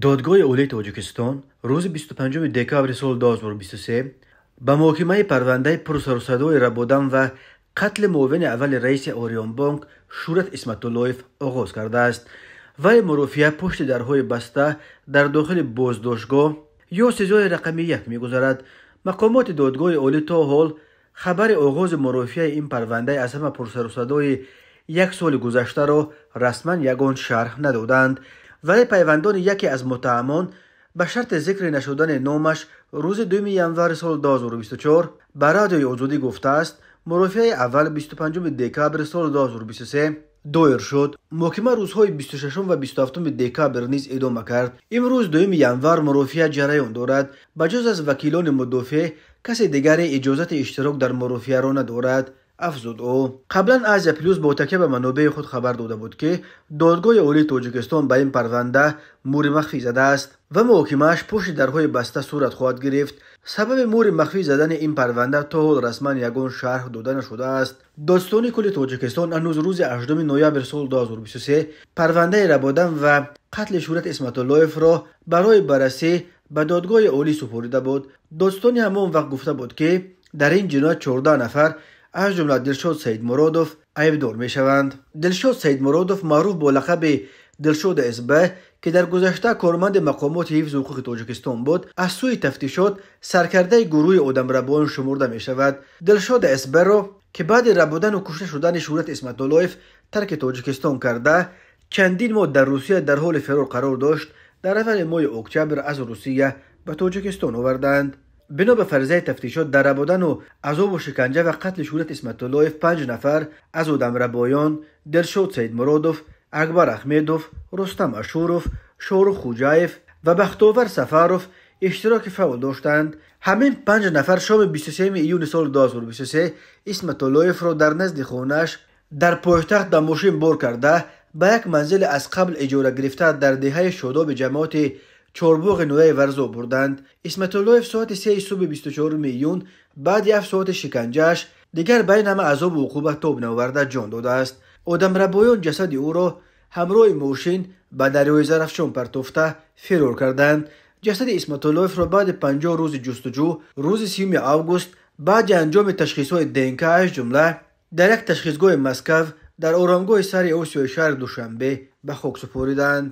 Додгоҳи Олии Тоҷикистон рӯзи 25 декабри соли 2023 ба муҳокимаи парвандаи пурсарусадои рабодан ва қатли муовини аввали раиси Ориёнбонк Шӯрат Исматуллоев оғоз кардааст. Вале мурофиа пушти дарҳои баста дар дохили боздоштгоҳ ё СИЗОи рақами 1 мегузарад. Мақомоти Додгоҳи Олӣ то ҳол хабари оғози мурофиаи ин парвандаи аз ҳама пурсарусадои як соли гузаштаро расман ягон шарҳ надоданд. Вале пайвандони яке аз муттаҳамон ба шарти зикри нашудани номаш рӯзи 2 январи соли 2024 ба Радиои Озодӣ гуфтааст, мурофиаи аввал 25 декабри соли 2023 доир шуд. Муҳокима рӯзҳои 26 ва 27 декабр низ идома кард. Имрӯз 2 январ мурофиа ҷараён дорад. Ба ҷуз аз вакилони мудофеъ касе дигаре иҷозати иштирок дар мурофиаро надорад, афзуд ӯ. Қаблан Азия Плюс бо такя ба манобеи худ хабар дода буд, ки Додгоҳи Олии Тоҷикистон ба ин парванда муҳри махфӣ задааст ва муҳокимааш пушти дарҳои баста сурат хоҳад гирифт. Сабаби муҳри махфӣ задани ин парванда то ҳол расман ягон шарҳ дода нашудааст. Додситонии кулли Тоҷикистон ҳанӯз рӯзи 8 ноябр соли 2023 парвандаи рабодан ва қатли Шӯрат Исматуллоевро барои баррасӣ ба Додгоҳи Олӣ супорида буд. Додситонӣ ҳамон вақт гуфта буд, ки дар ин ҷиноят 14 нафар аз ҷумла Дилшод Саидмуродов айбдор мешаванд. Дилшод Саидмуродов маъруф бо лақаби Дилшод СБ, ки дар гузашта корманди мақомоти ҳифзи ҳуқуқи Тоҷикистон буд, аз сӯи тафтишот саркардаи гурӯҳи одамрабоён шумурда мешавад. Дилшод СБ-ро, ки баъди рабодану кушта шудани Шӯрат Исматуллоев тарки Тоҷикистон карда, чандин моҳ дар Русия дар ҳоли фирор қарор дошт, дар аввали моҳи октябр аз Русия ба Тоҷикистон оварданд. Бино ба фарзияи тафтишот дар рабодану азобу шиканҷа ва қатли Шӯрат Исматуллоев 5 нафар аз одамрабоён Дилшод Саидмуродов, Акбар Ахмедов, Рустам Ашуров, Шоҳрух Хуҷаев ва Бахтовар Сафаров иштироки фаъол доштанд. Ҳамин 5 нафар шоми 23 июни соли 2023 Исматуллоевро дар назди хонааш дар пойтахт ба мошин бор карда ба як манзили аз қабл иҷора гирифта дар деҳаи Шодоби ҷамоати Чорбоғи ноҳияи Варзоб бурданд. Исматуллоев соати 3 субҳи 24 июн баъди 7 соати шиканҷааш дигар ба ин ҳама азобу уқубат тоб наоварда ҷон додааст. Одамрабоён ҷасади ӯро ҳамроҳи мошин ба дарёи Зарафшон партофта фирор карданд. Ҷасади Исматуллоевро баъди 50 рӯзи ҷустуҷӯ рӯзи 3 август баъди анҷоми ташхисҳои ДНК аз ҷумла дар як ташхисгоҳи Москав дар оромгоҳи сари Осиёи шаҳри Душанбе ба хок супориданд.